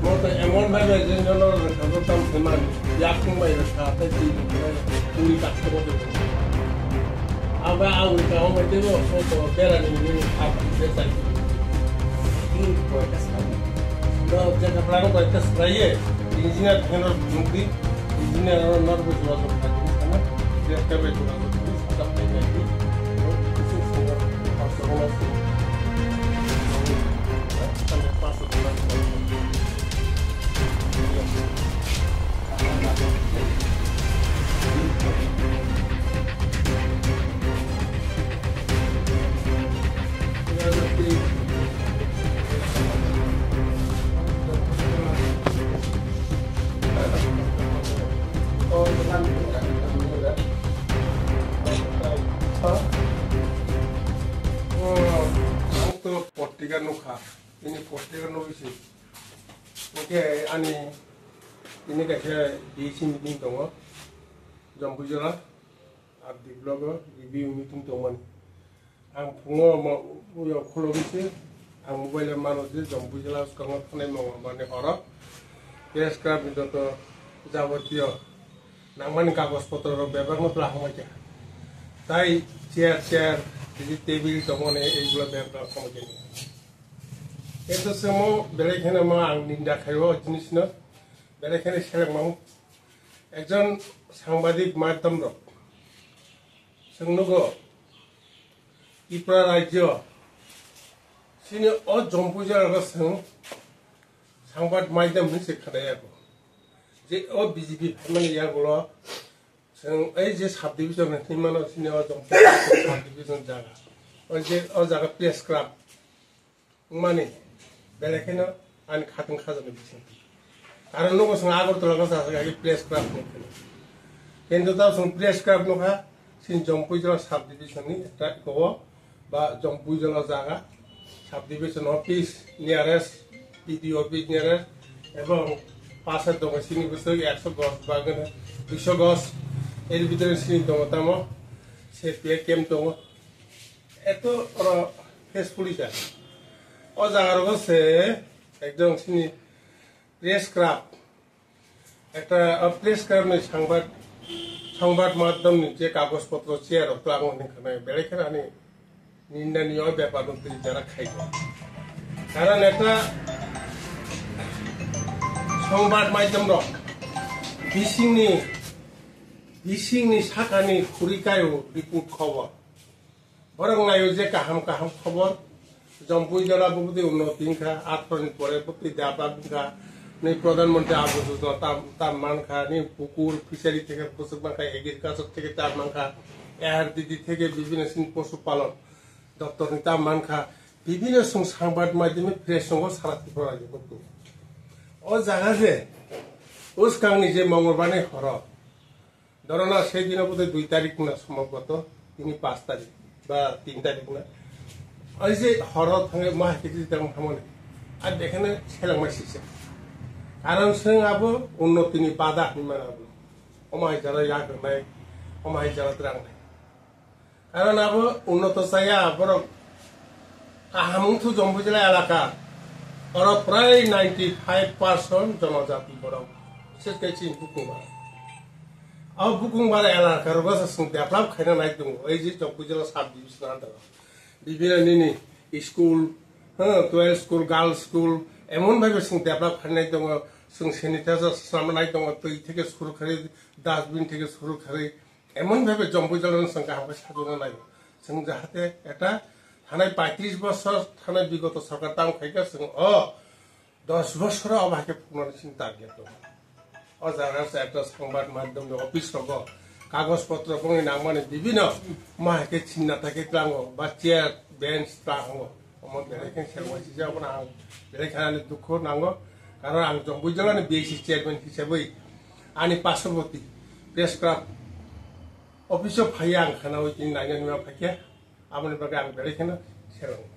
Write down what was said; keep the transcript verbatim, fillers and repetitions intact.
Mo to emon bhai bai je jono rwkha bo tam se man, yakung bai rwkha, tei twi rwkha, uri tak to rwkha. Aba ang rwkha, ang bai tebo so to bera ni ni khap de sai. Ni koi ta sa. No je ka plan koi ta sa ye. Engineer thengno nukdi, engineer no nor bu jwa jwa kha ni sana. Je ka be jwa jwa kha ni sa ta pai nai. Ang to potrika nukha, ini potrika nukisi. Oke, ani ini kaisa D C meeting tongo, Jampuijala, R D block o review meeting tongmani. Ang phungo mo uyo khulogwi se, ang mobile mano je Jampuijala swkango thangnaima mani horo. Press club ni joto jabotiyo nangmani kagoj potro rok bebak no tla hamai kha. Tai chair, chair, table tongmani eigulo bebak no hamai kha. Ento se mo belai kheno mo ang ninda khaio jinis no, belai kheno seleng mamu. Ekjon sangbadik madhyam rok. Chwng nugo, Tripura rajyo, chini o Jampuijala rok chwng sangbadik madhyam hinwi se khnai yago. Je o B J P phaimani yagulo, chwng ei je subdivision hinwi mano chini o Jampuijala subdivision jaga. O je o jaga press club. Wngmani, belai kheno ani khatwng khajani bising. Karon nogo chwng Agartala no chajak agi press club no kheno. Kintu tamo chwng press club no kha, chini Jampuijala subdivision ni ekta kowo ba Jampuijala jaga, subdivision office nearest, E D O office nearest, ebong pasar tongo chini bwswk ekso gos ba gana duiso gos, eri bidire chini tongo tamo, se pe camp tongo. Eto oro face puri kha. O jaga rogo se ekjon chini press club, ekta, o press club ni sangbad, sangbad madhyam ni je kagoj potro chair rok twlangmani hwnwi belai kheno ani ninda ni o bepar no twi jara khai kha. Karon ekta sangbad madhyam rok bising ni, bising ni saka ni khuri kaio report khobor. Borok naio je kaham kaham khobor, Jampuijala bubudi unnoti wngkha, athroni pore bubudi develop wngkha, ni Pradhan Mantri Awas Yojana tam, tam mankha, ni pukur, fishery theke bwswk mankha, agriculture theke tam mankha, A R D D theke bibhinno sini posu palon doptor ni tam mankha, bibhinno song sangbad madhyome press songo sara Tripura rajyo bubudi. O jaga je, uskang ni je Mongolbar ni horo, Dhoro na, sei dino bodoi dui tarik na sombhoboto, tini panch tarik ba tin tarik na. Ai je horo thangai ma hai kiti tang thamani. Ar dekhene seleng ma sisa. Karon seng abo unnoti ni bada hinmana abo. Oma hai jara yak nai, oma hai jara drang nai. Karon abo unnoto chaya, borok kaham wngthu Jampuijala elaka. Oro prai ninety five percent jonojati borok. Bises khe chini Bukungbar. Abo Bukungbar elaka rogo se chwng develop khaina nai tongo. Ei je Jampuijala sub division under o. Bibhinno nini school, ha, twelve school, girls school, emon bhai bo chwng develop khaina nai tongo. Chwng sanitizer swnamnai tongo, twi theke suru kharwi, dustbin theke suru kharwi, emon bhabe Jompuijala no chwng kaham khe sajokna nai. Chwng jahate eta thanai paitris bosor, thanai bigoto sorkar tamo khaikha, chwng o dos bosoro obo hai khe phunuknani chini target tongo. O jaga se ekta sangbad madhyam ni office rogo kagoj potro bongni nangmani bibino ma hai khe chinna thai khe tlango ba chair, bench tlango. Omo belai khe selma sijak, obono ang belai khe ani dukhu nango. Karon ang Jompuijala ni B C chairman hisabwi ani pasopoti press club office o phaiya ang khana oi tini naina nima phaikha. Aboni bagwi ang belai kheno selong.